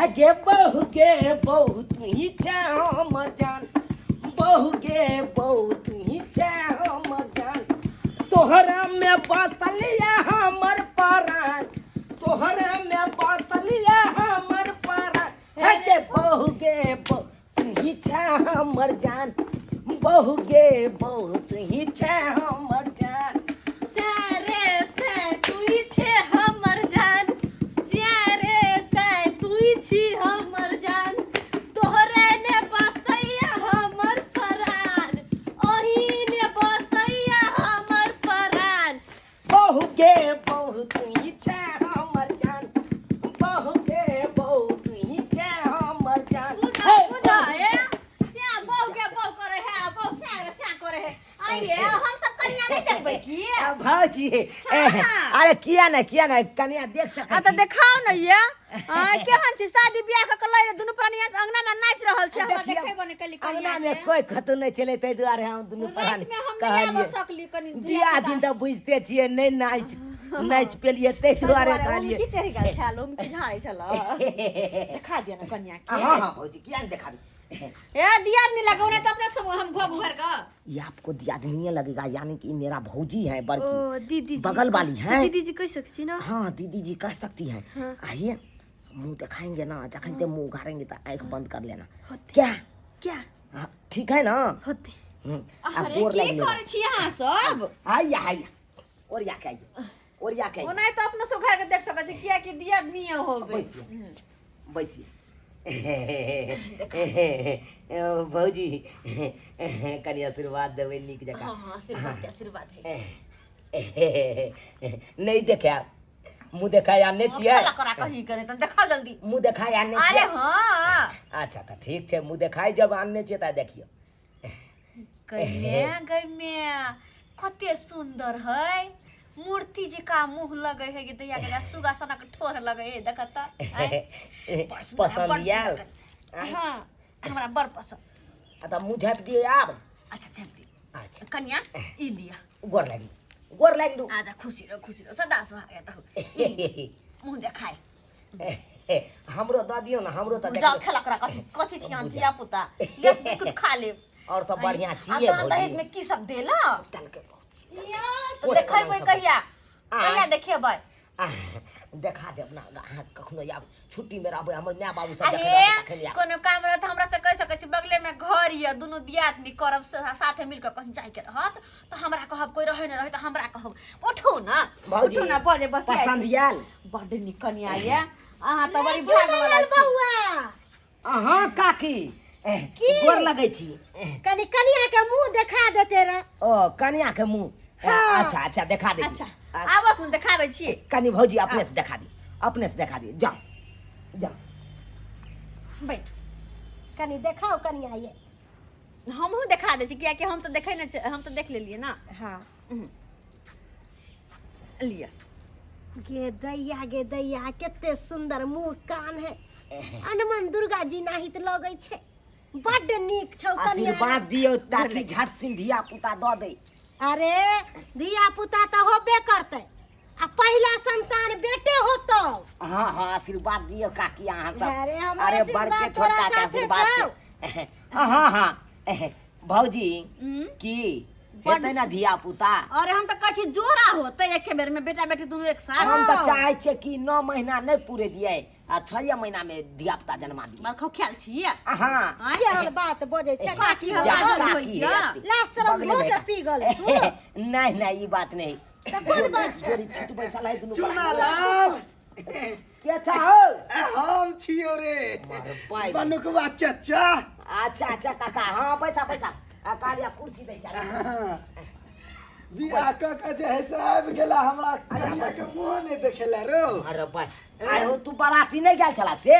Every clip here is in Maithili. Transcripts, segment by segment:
गे बहु गे बहु तुही छे हमर जान, बहु गे बहु तुही छे हमर जान, तोहरा में बसलिया हमर परान, तोहरा में बसलिया हमर परान। हे गे बहु गे बहु तुही छे हमर जान, बहु गे बहु तुही छे हमर जान। सारे से तुई छे हमर जान, सारे से तुई छी हमर जान, तोहरे ने बसैया हमर परान, ओही ने बसैया हमर परान। बहु गे बहु तुही छे हमर जान, बहु गे बहु तुही छे हमर जान। बुझा बुझा ए श्याम बहु के बहु करे है, बहु श्या रे श्या करे है। आइए हम सब कन्या नहीं देखबै की? आ, भौजी, हाँ। अरे किया ना किया ना कन्या देख सकै आ तऽ छी। देखाउ ने ये आ, केहन छी शादी बियाह कऽ के लइ दुनू प्राणी अंगना में नाचि रहल छै, हमरा देखियौ, देखेबो नहि कली कन्या अंगना में के। कोई कतौ नहि छलै, ताहि दुआरे हम दुनू प्राणी राति में हम नहि आबऽ कहलियै सकली कनी बियाह दिन तऽ बुझिते छियै, नहि नाचि नाचि पेलियै ताहि दुआरे कहलियै। की चढ़ि गेल छल, ओम की झाड़ै छल, देखा दिअ ने कन्या के। हाँ हाँ भौजी, किया नहीं देखा दी। ए दिया नहीं लगौ ने तऽ अपने सब हम घोघ उघार कऽ। ये आपको दियादनी लगेगा, यानी कि मेरा भौजी है बड़की। ओ दीदी जी बगल वाली है। दीदी जी कह सकती छी ना? हाँ दीदी जी कह सकती हैं। हाँ। आइए मुंह दिखाएंगे ना, जखन ते मुंह उघारेंगे तो आंख बंद कर लेना। होते। क्या? क्या? हाँ, ठीक है ना? होते। अब अरे गोर की लग लेना। करै छी अहाँ सब? आइए आइए और या के आइए और या के आइए। ओनाहि तऽ अपनो सब घर के देख सकै छी, कियाकि दिया नहीं होबे। बैसिए बैसिए। भौजी कनि आशीर्वाद देबै नीक जकाँ। हाँ हाँ आशीर्वाद आशीर्वाद है। नहीं देखायब, मुँह देखाय आनने छियै। खेला करा कहीं करे तऽ देखाउ जल्दी। मुँह देखाय आनने अरे छियै। हाँ। अच्छा तऽ ठीक छै, मुँह देखाय जब आनने छियै तऽ देखियौ। गै गै मैं कते सुंदर है, मूर्ति जका मुंह लगे है गे दैया के, सुगा सनक ठोर लगे है, देख त आँय। बड़ सुंदर, पसंद बड़ आयल? सुंदर। हाँ हमरा बड़ पसंद। आ तऽ मुँह झाँपि दियौ आब। अच्छा झाँपि दियौ। अच्छा कन्या ई लिअ। गोर लागि गोर लागि लू। आजा खुशी रहो खुशी रहो, सदा सुहागे रहो। ई मुंह देखाय। हमरो दऽ दियौ ने, हमरो तऽ जाओ देखबै। खेला करा कथी कथी छी अहाँ धिया पुता, ले बिस्कुट खा लेब। और सब बढ़िया आ छियै तहन दहेज भौजी? में की सब देला? देलकै बहुत। तऽ देखेबै कहिया? आँय? कहिया देखेबै? आह, देखा देब ना अहाँ कखनो आब छुट्टी में रहबै, हमर माय बाबू सब जखन अहे रहतै तखन आयब। कोनो काम रहत हमरा से कहि सकै छी, बगले में घर यऽ, दुनू दियादनी करब साथे मिल कऽ कहीं जाइके रहत तऽ हमरा कहब, कोई रहै न रहै तऽ हमरा कहब। उठू ना भौजी उठू ना, बजे बतियाइ पसंद छी। आयल? बड्ड नीक कनिया यऽ, अहाँ तऽ बड़ी भाग वाला छी। बौआ अहाँ काकी गोर लगै छी। कनि कनिया के मुंह देखा देते रह। ओ कनिया के मुंह? हाँ। अच्छा अच्छा देखा दै छी। अच्छा आब हम देखाबै छी। कनि भौजी अपने से देखा दी, अपने से देखा दी, जाओ जाओ बैठ। कनि देखाओ कनिया ये। हमहूँ देखा दै छी, कियाकि हम तऽ देखै नहि छी, हम तऽ देख लेलियै ना। हाँ लिअ। गे दैया गे दैया, कते सुंदर मुंह कान है, हनुमान दुर्गा जी नाहित लगै छै, बड्ड नीक छौ कनिया। आशीर्वाद दियौ ताकि झट सिंह धिया पुता दऽ दै। अरे धिया पुता तऽ होबे करतै, आ पहिला संतान बेटे होतौ। हाँ हाँ आशीर्वाद दियौ काकी अहाँ सब। अरे, हमर अरे आशीर्वाद बड़के तोरा छोटका के साथे आशीर्वाद छौ। से। हाँ हाँ भौजी की बड्ड हेतै ना धिया पुता? अरे हम तऽ कहै छी जोड़ा होतै एके बेर में, बेटा बेटी दुनू एक साथ। हम तऽ चाहै छियै कि 9 महीना नहि पूरे दियै आ 6 महीना में धिया पुता जन्मा दियै। बड़ खौख्याल छियै। हाँ। आँय? केहन बात बजै छै काकी काकी? हमरा जा, बड़ काकी होइया। हे अति। लाज शरम बगले धो में के का। पी गेल तू। नहीं नहीं ई बात नहीं। तऽ कोन बात छै? गोरी फुट बैसल है दुनू चुना प्राणी। लाल के छौ? ए, हम छियो रे मार पाइ। बनुकवा चचा। अच्छा अच्छा काका, हाँ पैसा पैसा आ कालिया कुर्सी दै छै। बियाह कऽ के जे है से आबि गेला, हमरा कनिया के मुँह नहि देखेला रो। अरे भाई आइ हो, तू बाराती नहीं गेल छला से?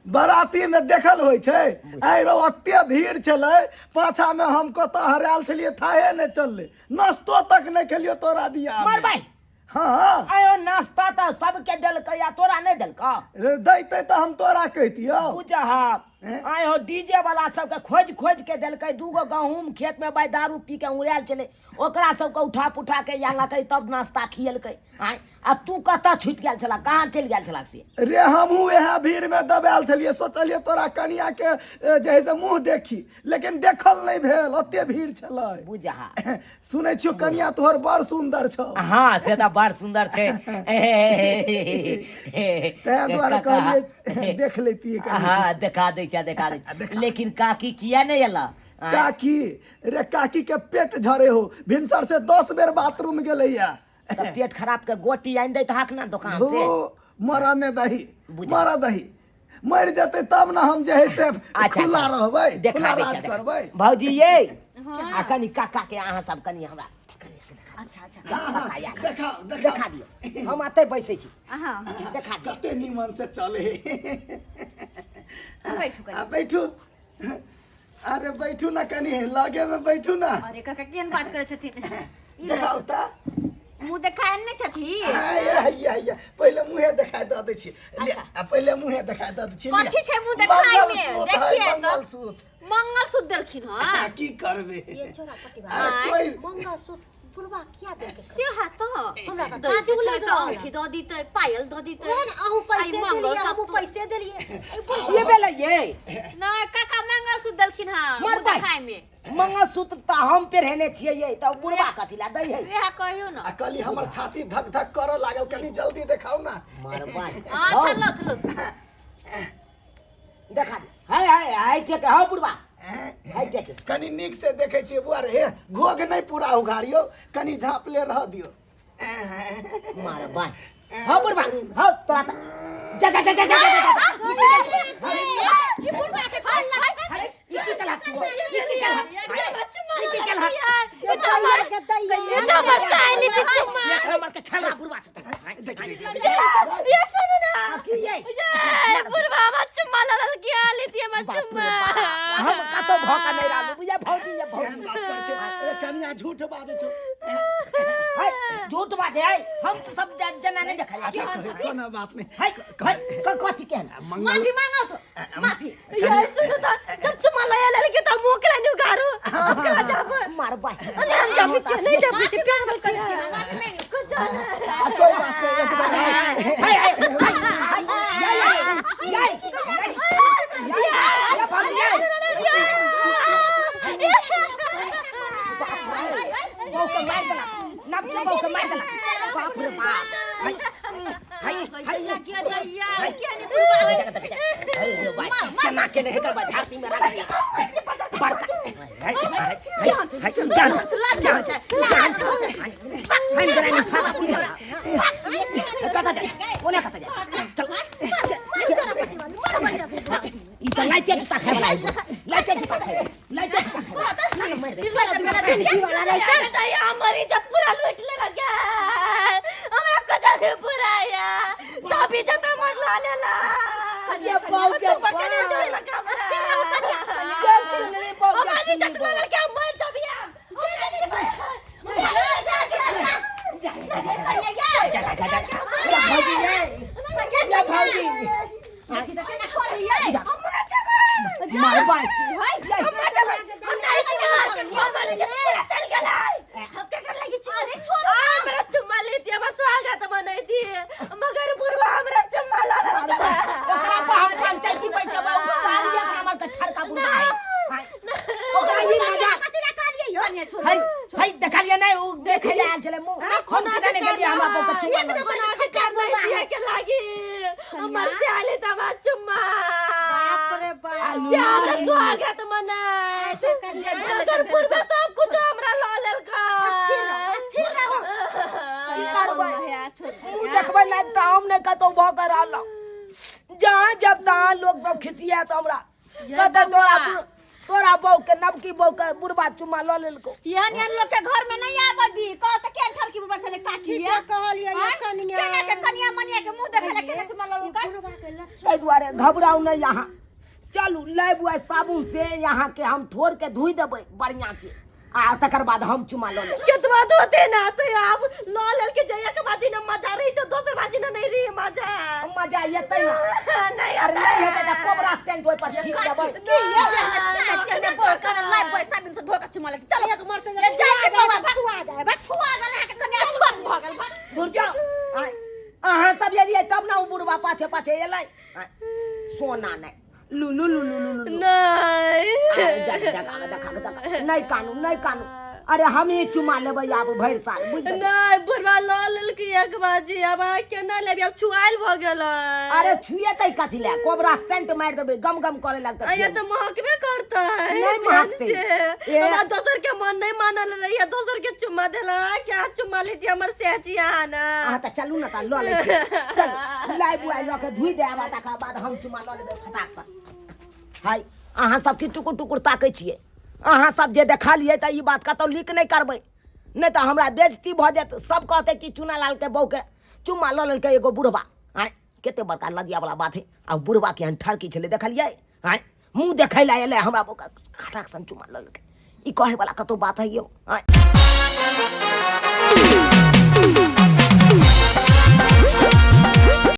बराती में देखल होइ छै? आइ रो अते भीड़ छलै पाछा में, हम कतऽ हरायल छलियै थाहे नहि चललै, नाश्तो तक नहि खेलियो तोरा बियाह मर में। भाई। हाँ। आयो नाश्ता तऽ सबके देलकै आ तोरा नहि देलकौ? रे दैते तऽ हम तोरा कहितियौ। बुझह आय हो डीजे वाला सबके खोज खोज के देलकै दूगो गहूम खेत में बाय दारू पी के उड़ायल चले ओकरा सबके उठा पुठा के आनलकै तब नाश्ता खियलकै। आय आ तू कतऽ छुटि गेल छला, कहाँ चलि गेल छला से? रे हमहूँ वएह भीड़ में दबायल छलियै, सोचलियै तोरा कनिया के जे है से मुँह देखी, लेकिन देखल नहि भेल, ओते भीड़ छलै। बुझा सुनै छियौ कनिया तोहर बड़ सुन्दर छौ। हाँ से तऽ बड़ सुन्दर छै, तैं दुआरे कहलियै देख लैतियै कनि। हाँ देखा दै छै, देखा दै छै। लेकिन काकी किया नहि एला? काकी रे, काकी के पेट झरे हो, भिनसर से 10 बेर बाथरूम गेलैया। तऽ पेट खराब के गोटी आनि दैत हाक ना दोकान से। मरऽ ने दही, बुझा। मरऽ दही, मरि जेतै तब ने हम जे है से अच्छा, खुला अच्छा। रहबै, देखा खुला दै राज छै, देखा। करबै। भौजी ये आ कनि काका के अहाँ सब कनि हमरा अच्छा अच्छा काका या देखाओ, देखाओ। देखा दियौ, हम एतै बैसै छी। हाँ देखा दियौ। कते नीमन से चले। बैठू कनि। आ बैठू, अरे बैठू ना, कनि लगे में बैठू ना। अरे काका केहन बात करै छथिन? ई देखाउ त मुँह देखाए नहि छथिन। हैया हैया हैया, पहिले मुँहे देखाय दऽ दै छी। ले, आ पहिले मुँहे देखाय दऽ दै छी। कथी छै मुँह देखाय में? मंगलसूत्र है, देखिए तऽ। मंगलसूत्र। मंगलसूत्र देलखिन हँ। आ, की करबै? ये छोरा पटिबा। अरे आँय। कोइ मंगलसूत्र बुढ़बा किया देलकै? से हा तऽ हमरा तऽ दै ताजुब छै लागि तऽ रहल। औंठी दऽ दितै, पायल दऽ दितै। ओहे ने, अहूँ पैसे आइ मंगलसूत्र देलियै, हमहूँ पैसे देलियै। ए, बुढ़बा। की भेलै ये? नहि काका मंगलसूत्र देलखिन हँ मर मुँह बाई। देखाय में। मंगलसूत्र तऽ हम पहिरने छियै ये, तऽ बुढ़बा कथी ला दै है? वएह कहियौ ने। आ कहली हमर छाती धक धक करऽ लागल, कनि जल्दी देखाउ ना। मरबा। अच्छा लौ लौ देखा दे। हाय हाय हाय ठीक है, हाँ बुढ़बा हाय ठीक है। कनि नीक से देखै छियै बुआ रे, हे घोघ नहि पूरा उघारियौ, कनि झाँपले रह दियौ। मरबा। हाँ बुढ़बा, हाँ तोरा तऽ जा जा जा जा जा जा जा। ई बुढ़बा के कोन लक्षण? अरे, ई की चला तू? ई की चला? ई की चला? ये दैया के दैया। ई तऽ हमर साली थी चुम्मा। एक नंबर के खेलना बुढ़बा छै। ये सुनू ना। की ये? ये बुढ़बा हमर चुम्मा ललल किया लेती हमर बाप रे चुम्मा। बाप, हम कतौ भऽ के नहि रहलहुँ बुझा भौजी, ये भौजी। केहन बात करै छै रे कनिया, झूठ बाजै छौ। हाय झूठ बाजे है, हम तो सब जना नहीं देखा। अच्छा कहै, कोनो बात नहि। हाय हाय कथी केहन? मंगल माफी मांगो तो माफी। ये सुनू त जब चुम्मा लया लल के त मुंह के नहीं उघारू, हम केना जाब? मारबा। अरे हम जाबे छियै, नहीं जाबे छियै, प्यार करै छियै, माफी मांगो कुछ जाना। आ कोई बात नहि, एक बार हाय हाय हाय हाय या या या भौजी ये बहू के मार देला, नबके बहू के मार देला। बाप रे बाप। हाय हाय हाय केना के नहीं करबा, धरती में रख दिया बड़का। हाय हाय हाय जान जान जान हाय जरा नहीं फाका कता जा, कोने कता जा, चल। ई त लाइते जूता खाय वाला है, लाइते जूता खाय, लाइते जूता खाय। ना ना मार दे। हमर इज्जत पूरा लूट लेलक गे, हमरा कजर पूरा या सब इज्जत हमर ला लेला। ये बहू के तू बकरे जोड़ लगा हमरा। ये सुनरी बहू के हमर इज्जत ला लेलक, हम मर जबिया। जा जा जा जा या भौजी ये या भौजी मार बाय। हमरा चुम्मा लेती, हमरा स्वागत मनैती, मगर बुढ़वा हमरा चुम्मा ला ओकरा पर हम पंचायती बैठबै, उ सारी एकरा हमर के ठरका बुढ़वा है। हाय, ओकरा ई मजा हाय हाय देखलियै नहि, उ देखै ले आयल छलै मुँह। हम की जाने गेलियै हमरा बहू के चुम्मा लऽ। कोनो अधिकार नहीं दिए के लागी हमर साली तमा चुम्मा। बाप रे बाप। से हमरा स्वागत मनाय, मगर पूर्व सब कुछ हमरा ल लेलका। की करबै? मुँह देखबै नहि तऽ हम नहि कतौ भऽ के रहलहुँ। जहाँ जब तहाँ लोक सब खिसियात हमरा, कहतै तोरा तोरा बहू के, नवकी बहू के बुढ़बा चुम्मा लऽ लेलकौ। एहन एहन लोग के घर में नहीं आबऽ दी। कह तऽ केहन ठरकी बुढ़बा छलै काकी। ठीके कहलियै ये कनिया। केना के कनिया मनिया के मुंह देखै लए केना चुम्मा ललका? बुढ़बा के लक्षण। ताहि दुआरे घबराउ नहि अहाँ, चलू लाबू आइ साबुन से यहाँ के हम ठोर के धोइ देबै बढ़िआँ से। आ तकर बाद हम चुमा लऽ लेब। केतबा धोते ना तो आब लऽ लेलके जइया के बाजी ना मजा रही छै, दोसर बाजी ना नहीं रही मजा। मजा एतै ना? नहीं। अरे नहीं हेतै तऽ कोबरा सेंट ओहि पर छीट देबै। दूर जाओ। आय, अहाँ सब एलियै तब ने ओ बुढ़बा पाछे पाछे एलै। आय, सोना नहि लू लू लू लू लू लू। नहीं। आय, देख, देखा देखा देखा, नहि कानू, नहि कानू। अरे हमही चुमा लेबै आब भरि साल, बुझि गेलियै? नहीं, बुढ़वा लऽ लेलकै एक बाजी, आब अहाँ केना लेबै? आब छुआयल भऽ गेलै। अरे छुएतै कथी लए? कोबरा सेंट मारि देबै, गम गम करे लगतै। अये तऽ महकबे करतै। नहि महकतै। से हमरा दोसर के मन नहीं मानल रही, दोसर के चुम्मा देला। क्या चुम्मा लेती हमर सहजी अहाँ ना? अहाँ तऽ चलू ने, तऽ लऽ लै छी। चल लाइ बुआइ लऽ के धोइ देब आ तकर बाद हम चुमा लऽ लेबै फटाक से। हाय, अहाँ सब की टुकुर टुकुर ताकै छियै? अहाँ सब जे देखलियै तऽ ई बात कतौ लीक नहि करबै, नहि तऽ हमरा बेजती भऽ जायत। सब कहतै कि चुना लालके बहूके चुम्मा लऽ लेलकै एगो बुढ़बा। आँय, कते बड़का लजिया वाला बात है। आ बुढ़बा केहन ठरकी छलै देखलियै? आँय, मुँह देखै लए एलै, हमरा बहूके खटाक सन चुम्मा लऽ लेलकै। ई कहै वाला कतौ बात है यौ? आँय।